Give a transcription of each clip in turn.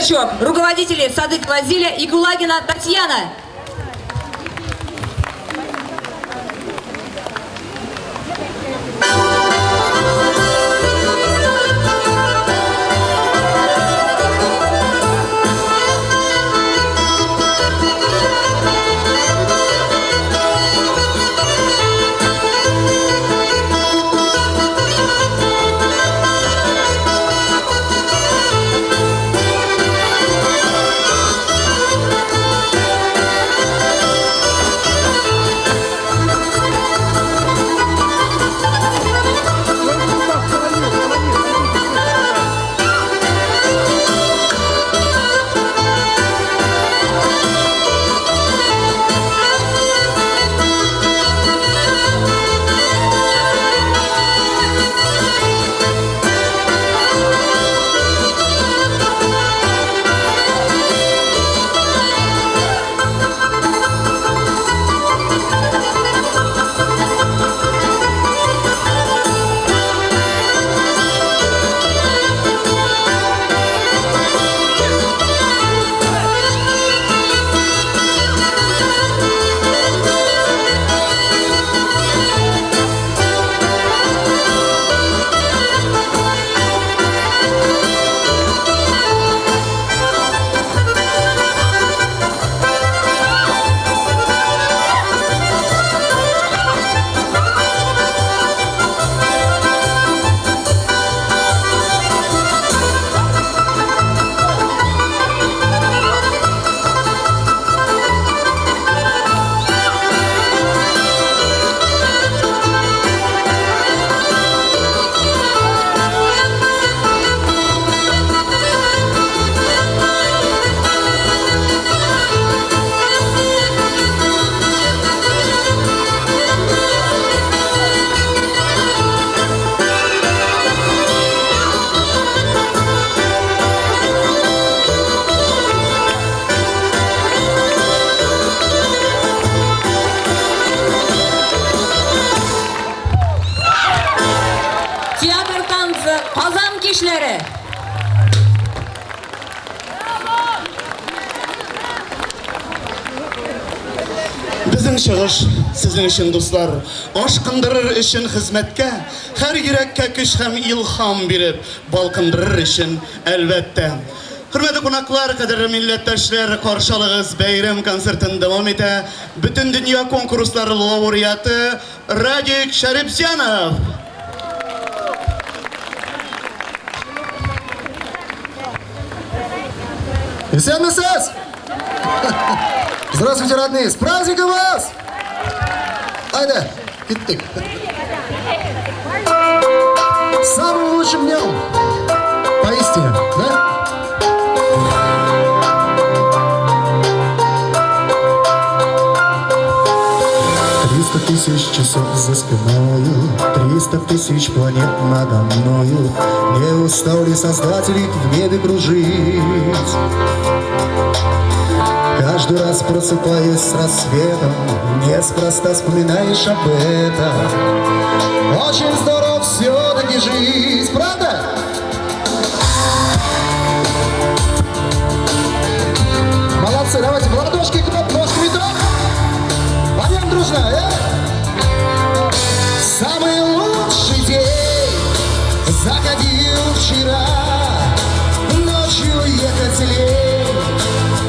Казачок. Руководители Садыкова Зиля и Кулагина Татьяна. Театр танцы Казан кичләре. Безнең чыгыш сезнең өчен, дуслар, ашкындырыр өчен хезмәткә, һәр йөрәккә көч һәм илһам биреп, балкындырыр өчен, әлбәттә. Хөрмәтле кунаклар, кадерле милләттәшләр, каршы алыгыз, бәйрәм концертын дәвам итә Бөтендөнья конкурслары лауреаты Радик Шәрипзянов! Исәнмесез! Здравствуйте, родные! С праздником вас! Айда, киттек. Самым лучшим днем! Поистине, да? 300 000 часов за спиною, 300 000 планет надо мною. Не устал ли создатель их в небе кружить? Каждый раз просыпаясь с рассветом, неспроста вспоминаешь об этом. Очень здорово все-таки жить, правда? Молодцы, давайте в ладошки, кнопки, ножками ток. Поем дружно, э? Самый лучший день заходил вчера, ночью ехать лень,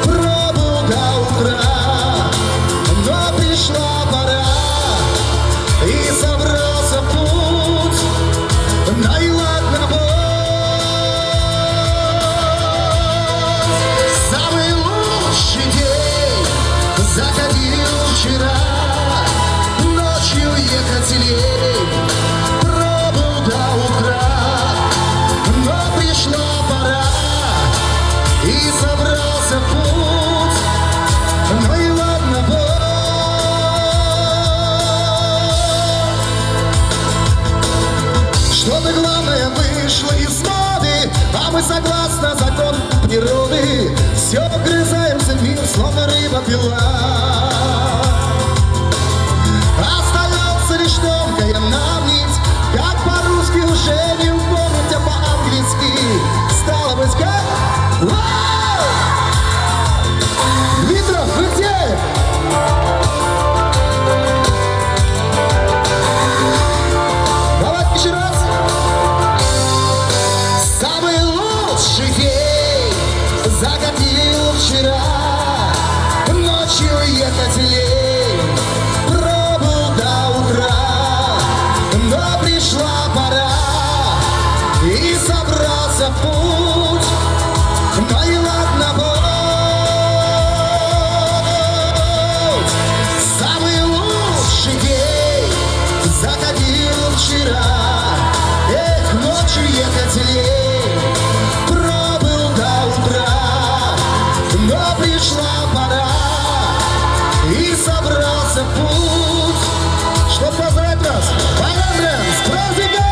пробыл до утра, но пришла пора, и собрался в путь, ну и ладно, пусть. Самый лучший день заходил вчера, ночью ехать лень, пробыл до утра, но пришла пора, и собрался в путь, ну и ладно, пусть. Что-то главное вышло из моды, а мы согласно закону природы все вгрызаемся в мир, словно рыба пила. Остается лишь тонкая нам нить, как по-русски уже не упомнить, а по-английски стало быть как? Вау! Закатил вчера, ночью ехать лень, пробыл до утра, но пришла пора, и собрался в путь. Ну и ладно, будь. Самый лучший день закатил вчера. Эх, ночью ехать лень, пробыл до утра, но пришла пора, и собрался в путь, чтоб поздравить вас. Байрам, с праздником!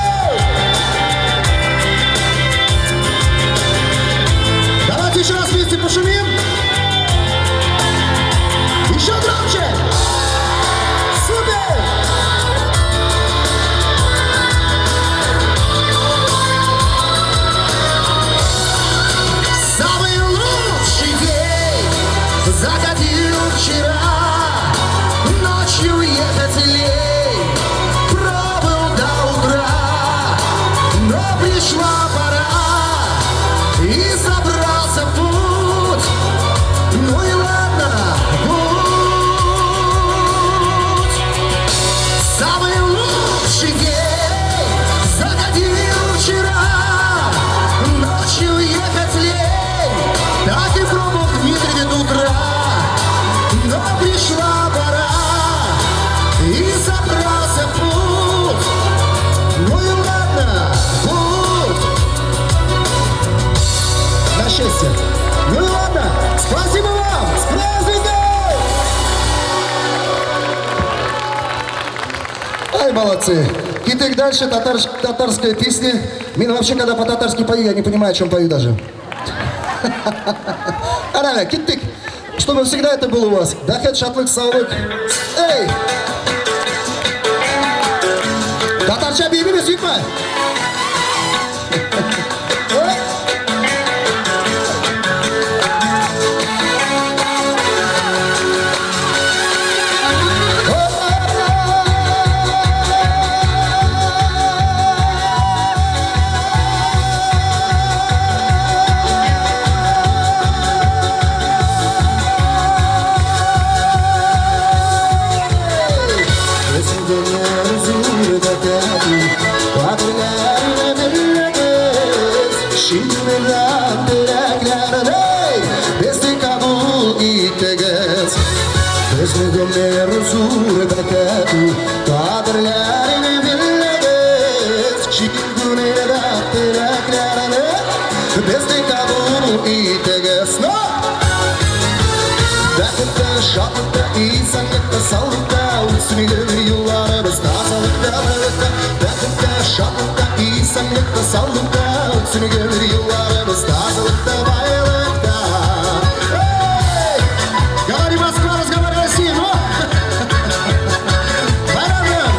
Давайте еще раз вместе пошумим. Еще громче! Супер! Самый лучший день закатил вчера, ночью ехать лень, пробыл до утра, но пришла пора, и собрался в путь. Ну и ладно, будь. Самый лучший день закатил вчера, ночью ехать лень, так и пробыл в Дмитриеве до утра, но пришла пора, и собрался в путь. Ну и ладно, будь. На счастье. Ну и ладно, спасибо вам, с праздником! Ай, молодцы. Киттек дальше, татарская песня. Мин вообще, когда по-татарски пою, я не понимаю, о чем пою даже. Араля, киттек. Чтобы всегда это было у вас. Бәхет, шатлык, саулык. Эй! Татарча биимибез, юкмы? Ой! Безне гомер зур бәрәкәт, кадерләрен белегез, чигүне теләкләрне безне кабул итегез. Но! Бәхеттә, шатлыкта, исәнлектә, саулыкта, үтсен юлларыбыз тазалыкта, байлыкта. Бәхеттә, шатлыкта, исәнлектә, саулыкта, үтсен юлларыбыз тазалыкта, байлыкта. Эй! Говори, Москва, разговаривай, Россия, ну! Байрам!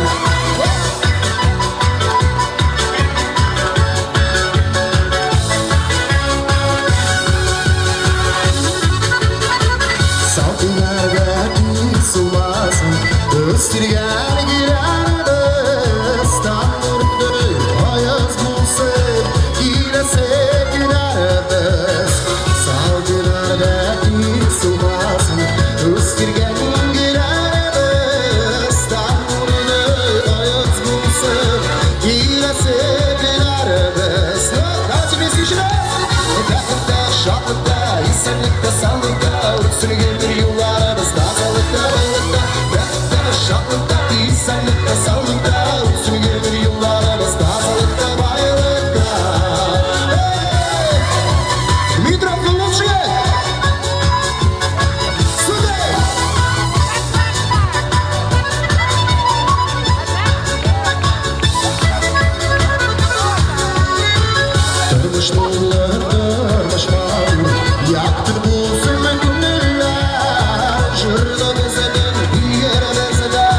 Салкыннарга тик сулмасын, үстергән гөлләребез, таң аяз булсын, киләсе көннәребез. Салкыннарга тик сулмасын, үстергән гөлләребез, таң аяз булсын, киләсе көннәребез. Ну, давайте вместе еще раз! Бәхеттә, шатлыкта, исәнлектә, саулыкта, үтсен юлларыбыз тазалыкта, байлыкта. Бәхеттә, шатлыкта, исәнлектә, саулыкта, үтсен юлларыбыз тазалыкта, байлыкта. Эй! Дмитров, вы лучшие! Супер! Тормыш муллы, тормыш матур, якты булсын күңелләр, җырлы безнең биербез дә,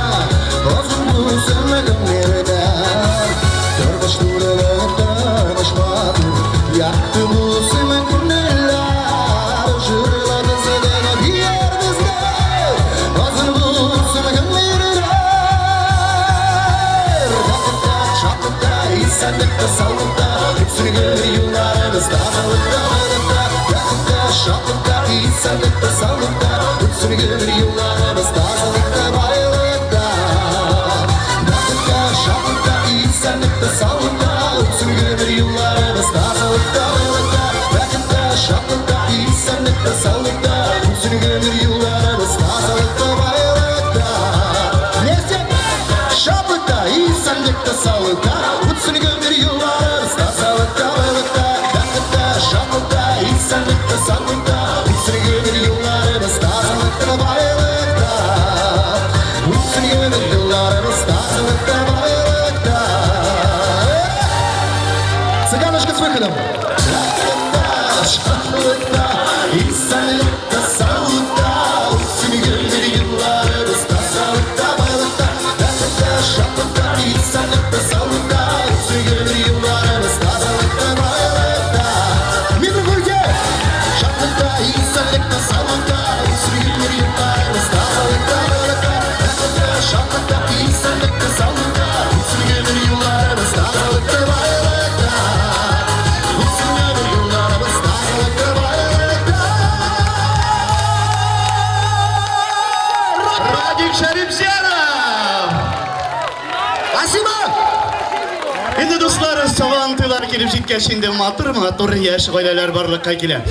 озын булсын гомерләр. Тормыш нурлы, тормыш матур, якты булсын күңелләр, җырлы безнең биербез дә, озын булсын гомерләр. Бәхеттә, шатлыкта, исәнлектә, саулыкта, үтсен юлларыбыз тазалыкта, байлыкта. Бәхеттә, гомер юлларыбыз тазалыкта, байлыкта. Бәхеттә, шатлыкта, исәнлектә, саулыкта. Үтсен гомер юлларыбыз тазалыкта, байлыкта. Бәхеттә, шатлыкта, исәнлектә, саулыкта. Үтсен гомер юлларыбыз тазалыкта, байлыкта. Вместе! Шатлыкта, исәнлектә, саулыкта. Үтсен гомер юлларыбыз тазалыкта, байлыкта. Бәхеттә, шатлыкта, исәнлектә, саулыкта. Үтсен гомер юлларыбыз тазалыкта, байлыкта. Үтсен гомер юлларыбыз тазалыкта, байлыкта. Цыганочка с выходом. Бәхеттә, шатлыкта, исәнлектә, саулыкта. Үтсен гомер юлларыбыз тазалыкта, байлыкта. Бәхеттә, шатлыкта, исәнлектә, саулыкта. Үтсен гомер юлларыбыз тазалыкта, байлыкта. Дмитрий Гурдеев! Шатлыкта, исәнлектә, саулыкта. Үтсен гомер юлларыбыз тазалыкта, байлыкта. Бәхеттә, шатлыкта, исәнлектә, саулыкта. Үтсен гомер юлларыбыз тазалыкта, байлыкта. Үтсен гомер юлларыбыз тазалыкта, байлыкта. Радик Шәрипҗанов! Спасибо! Инде, дуслар, Сабан туйлар килеп җиткәч, инде матур-матур яшь гаиләләр барлыкка килә.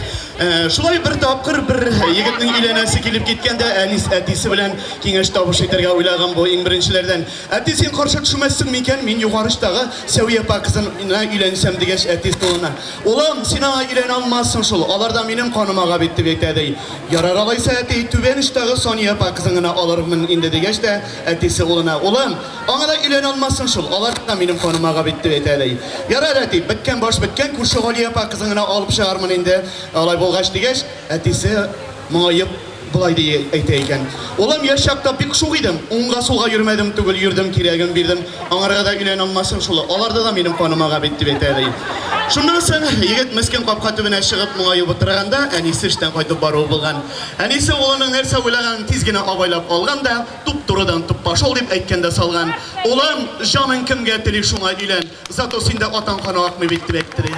Шулай бер тапкыр бер егетнең өйләнәсе килеп киткән дә, әнис әтисе белән киңәш табыш итәргә уйлаган бу иң беренчеләрдән. Әти, син каршы төшмәссең микән, мин Югары очтагы Сәвия апа кызына өйләнсәм дигәч, әтисе улына: Улым, син аңа өйләнә алмассың шул, алар да минем каным ага бит, дип әйтә ди. Ярар алайса, әти, түбән очтагы Сания апа кызын гына алырмын инде дигәч тә, әтисе улына: Улым, аңа да өйләнә алмассың шул, алар да минем каным ага бит, дип әйтә ди. Ярар, әти, беткән баш беткән, күрше Галия апа кызын гына алып чыгармын инде, алай булгач, дигәч, әтисе моңаеп болай ди әйтә икән. Улым, яшь чакта бик шук идем, уңга-сулга йөрмәдем түгел, йөрдем, кирәген бирдем, аңарга да өйләнә алмассың шул, аларда да минем каным ага бит, дип әйтә ди. Шуннан соң егет мескен капка төбенә чыгып моңаеп утырганда, әнисе эштән кайтып баруы булган. Әнисе улының нәрсә уйлаганын тиз генә абайлап алган да, туп-турыдан туп-пошел дип әйткән дә салган. Улым, җаның кемгә тели, шуңа өйлән, зато синдә атаң каны акмый бит, дип әйтте ди.